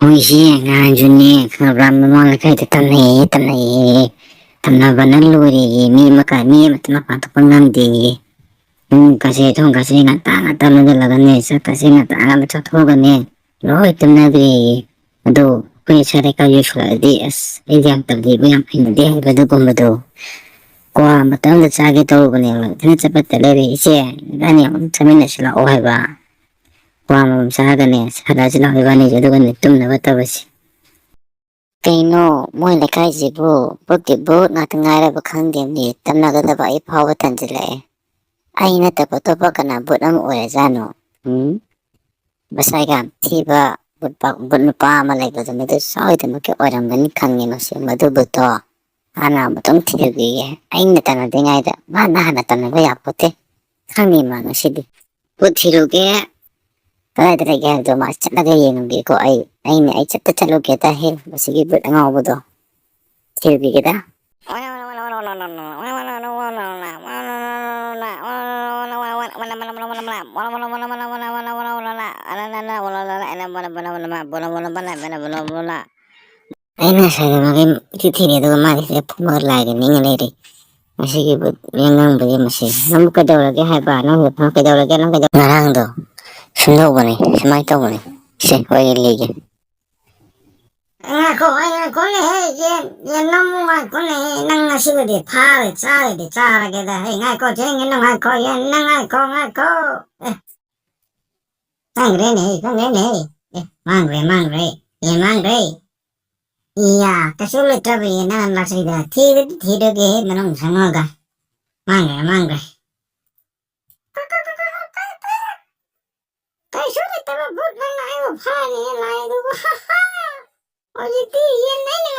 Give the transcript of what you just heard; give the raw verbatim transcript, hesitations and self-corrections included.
ꯃꯣꯏꯁꯤ ꯅꯍꯥꯟꯁꯨꯅꯦ, ꯈꯪꯉꯕ꯭ꯔꯥ, ꯃꯃꯥꯡ ꯂꯩꯀꯥꯏꯗ ꯇꯝꯅꯩꯌꯦ, ꯇꯝꯅꯩꯌꯦ, ꯇꯝꯅꯕꯅ ꯂꯣꯏꯔꯦꯌꯦ꯫ ꯃꯤ ꯑꯃ ꯀ-, ꯃꯤ ꯑꯃꯠꯇ ꯃꯄꯥꯟ ꯊꯣꯛꯄ ꯉꯝꯗꯦꯌꯦ꯫ ꯌꯨꯝ ꯀꯥꯁꯦ, ꯊꯣꯡ ꯀꯥꯁꯦ ꯉꯟꯇꯥ ꯉꯟꯇꯥ ꯂꯣꯟꯁꯤꯜꯂꯒꯅꯦ, ꯆꯥꯛ ꯀꯥꯁꯦ ꯉꯟꯇꯥ ꯉꯟꯇꯥ ꯆꯥꯊꯣꯛꯑꯒꯅꯦ, ꯂꯣꯏ ꯇꯨꯝꯅꯈ꯭ꯔꯦꯌꯦ꯫ ꯑꯗꯣ ꯑꯩꯈꯣꯏ ꯁ꯭ꯋꯥꯏ ꯂꯩꯀꯥꯏ ꯌꯧꯁꯤꯜꯂꯛꯑꯗꯤ, ꯑꯁ, ꯑꯩꯗꯤ ꯌꯥꯝ ꯇꯜꯂꯤꯕꯨ, ꯌꯥꯝ ꯍꯩꯅꯗꯦ ꯍꯥꯏꯕ ꯑꯗꯨꯒꯨꯝꯕꯗꯣ꯫ ꯀ꯭ꯋꯥ ꯃꯇꯝꯗ ꯆꯥꯒꯦ ꯇꯧꯔꯨꯕꯅꯦꯕ, ꯏꯊꯟ ꯆꯠꯄ ꯇꯜ ꯂꯩꯔꯦ꯫ "ꯏꯆꯦ, ꯏꯕꯥꯅꯤ ꯑꯃꯨꯛ ꯆꯠꯃꯤꯟꯅꯁꯤ ꯂꯥꯛꯑꯣ" ꯍꯥꯏꯕ꯫ ꯀ꯭ꯋꯥ ꯑꯃꯃꯝ ꯆꯥꯒꯅꯦ, ꯍꯜꯂꯛꯑꯁꯤ ꯂꯥꯛꯑꯣ ꯏꯕꯥꯅꯤꯁꯦ, ꯑꯗꯨꯒꯅꯦ ꯇꯨꯝꯅꯕ ꯇꯧꯔꯁꯤ꯫ ꯀꯩꯅꯣ, ꯃꯣꯏ ꯂꯩꯀꯥꯏꯁꯤꯕꯨ ꯚꯨꯠꯀꯤ ꯚꯨꯠ ꯉꯥꯛꯇ ꯉꯥꯏꯔꯕ ꯈꯪꯗꯦꯅꯦ, ꯇꯝꯅꯒꯗꯕ ꯑꯩ ꯐꯥꯎꯕ ꯇꯟꯁꯤꯜꯂꯛꯑꯦ꯫ ꯑꯩ ꯅꯠꯇꯕ ꯑꯇꯣꯞꯄ ꯀꯅꯥ ꯚꯨꯠ ꯑꯃ ꯑꯣꯏꯔꯖꯥꯠꯅꯣ? ꯎꯝ? ꯃꯁꯛ ꯌꯥꯝ ꯊꯤꯕ ꯚꯨꯠ ꯄꯥ-, ꯚꯨꯠ ꯅꯨꯄꯥ ꯑꯃ ꯂꯩꯕꯗꯣ, ꯃꯗꯨ ꯁꯣꯏꯗꯅꯃꯛꯀꯤ ꯑꯣꯏꯔꯝꯒꯅꯤ ꯈꯪꯉꯦ꯫ ꯃꯁꯤ, ꯃꯗꯨ ꯚꯨꯠꯇꯣ ꯍꯥꯟꯅ ꯑꯃꯨꯛꯇꯪ ꯊꯤꯔꯨꯈꯤꯒꯦ꯫ ꯑꯩꯅ ꯇꯝꯅꯗ꯭ꯔꯤꯉꯩꯗ ꯃꯥꯅ ꯍꯥꯟꯅ ꯇꯝꯅꯕ ꯌꯥꯄꯣꯠꯇꯦ꯫ ꯈꯪꯉꯦ ꯃꯥ ꯉꯁꯤꯗꯤ꯫ ꯚꯨꯠ ꯊꯤꯔꯨꯒꯦ꯫ ꯀꯗꯥꯏꯗ ꯂꯩꯒꯦ ꯍꯥꯏꯕꯗꯣ ꯃꯥ ꯆꯠꯂꯒ ꯌꯦꯡꯉꯨꯒꯦꯀꯣ꯫ ꯑꯩ, ꯑꯩꯅꯦ, ꯑꯩ ꯆꯠꯇ ꯆꯠꯂꯨꯒꯦꯗ ꯍꯦ, ꯃꯁꯤꯒꯤ ꯚꯨꯠ ꯑꯉꯥꯎꯕꯗꯣ꯫ ꯊꯤꯔꯨꯈꯤꯒꯦꯗ꯫ ꯑꯩꯅ ꯉꯁꯥꯏꯗ ꯃꯥꯒꯤ ꯏꯊꯤ ꯊꯤꯔꯦ, ꯑꯗꯨꯒ ꯃꯥꯗꯤ ꯁꯤꯗ ꯐꯝꯃꯒ ꯂꯥꯏꯒ ꯅꯤꯡꯉ ꯂꯩꯔꯦ꯫ ꯃꯁꯤꯒꯤ ꯚꯨꯠ ꯉꯥꯡꯕꯁꯦ ꯃꯁꯤ꯫ "ꯅꯪꯕꯨ ꯀꯩꯗꯧꯔꯒꯦ ꯍꯥꯏꯕ? ꯅꯪꯕꯨ ꯀꯩꯗꯧꯔꯒꯦ? ꯅꯪ ꯀꯩꯗꯧ-" ꯉꯔꯥꯡꯗꯣ ꯁꯨꯝ ꯇꯧꯕꯅꯦ, ꯁꯨꯃꯥꯏꯅ ꯇꯧꯕꯅꯦ꯫ ꯁꯦ, ꯋꯥꯔꯤ ꯂꯤꯒꯦ꯫ ꯉꯥꯏꯈꯣ, ꯑꯩ ꯉꯥꯏꯈꯣꯅꯦꯍꯦ, ꯌꯦꯟ, ꯌꯦꯟ ꯅꯪꯕꯨ ꯉꯥꯏꯈꯣꯅꯦꯍꯦ, ꯅꯪ ꯉꯁꯤꯒꯤꯗꯤ ꯐꯥꯔꯦ, ꯆꯥꯔꯗꯤ ꯆꯥꯔꯒꯦꯗ꯫ ꯍꯦ, ꯉꯥꯏꯈꯣ, ꯆꯦ, ꯉꯥꯏꯈꯣ, ꯌꯦꯟ ꯅꯪ ꯉꯥꯏꯈꯣ, ꯉꯥꯏꯈꯣ꯫ ꯑꯦ, ꯈꯪꯗ꯭ꯔꯦꯅꯦꯍꯦ, ꯈꯪꯗ꯭ꯔꯦꯅꯦꯍꯦ꯫ ꯑꯦ, ꯃꯥꯡꯈ꯭ꯔꯦ, ꯃꯥꯡꯈ꯭ꯔꯦ, ꯌꯦꯟ ꯃꯥꯡꯈ꯭ꯔꯦ꯫ ꯏꯌꯥ, ꯀꯩꯁꯨ ꯂꯩꯇ꯭ꯔꯕ ꯌꯦꯟ ꯅꯪ ꯂꯥꯛꯁꯤꯗ꯫ ꯊꯤꯕꯗꯤ ꯊꯤꯔꯒꯦꯍꯦ, ꯃꯅꯨꯡ ꯆꯪꯉꯒ꯫ ꯃꯥꯡꯈ꯭ꯔꯦ, ꯃꯥꯡꯈ꯭ꯔꯦ꯫ ꯀꯩꯁꯨ ꯂꯩꯇꯕ ꯚꯨꯠ ꯅꯪꯅ ꯑꯩꯕꯨ ꯐꯥꯅꯤ ꯂꯥꯏꯗꯨꯕꯨ꯫ ꯍꯧꯖꯤꯛꯇꯤ ꯌꯦꯟ ꯑꯩꯅ